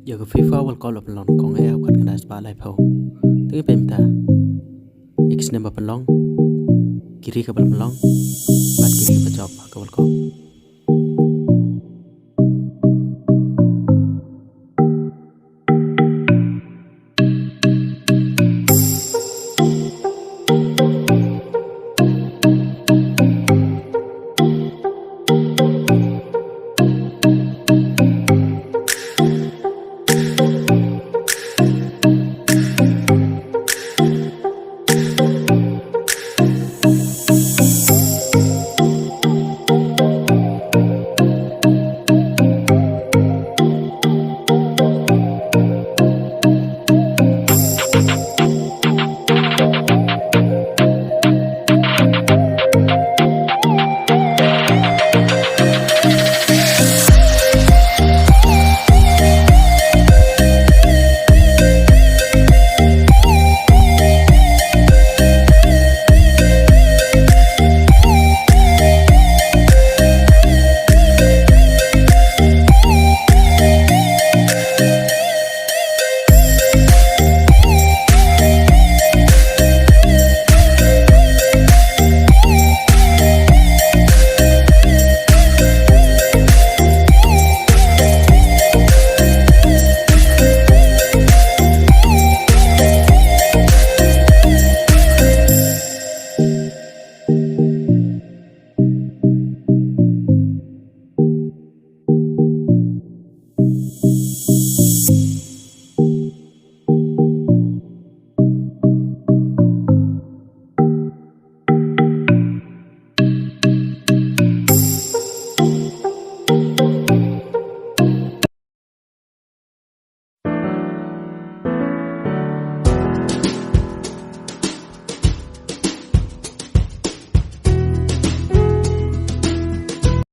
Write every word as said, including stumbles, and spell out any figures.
Ïa ka FIFA World Cup la pynlong kong eh, kat kanda spa lai phew. Te ngi peit mynta ïa ki snem ba pynlong, ki ri kaba la pynlong bad ki ri kaba jop ha ka World Cup.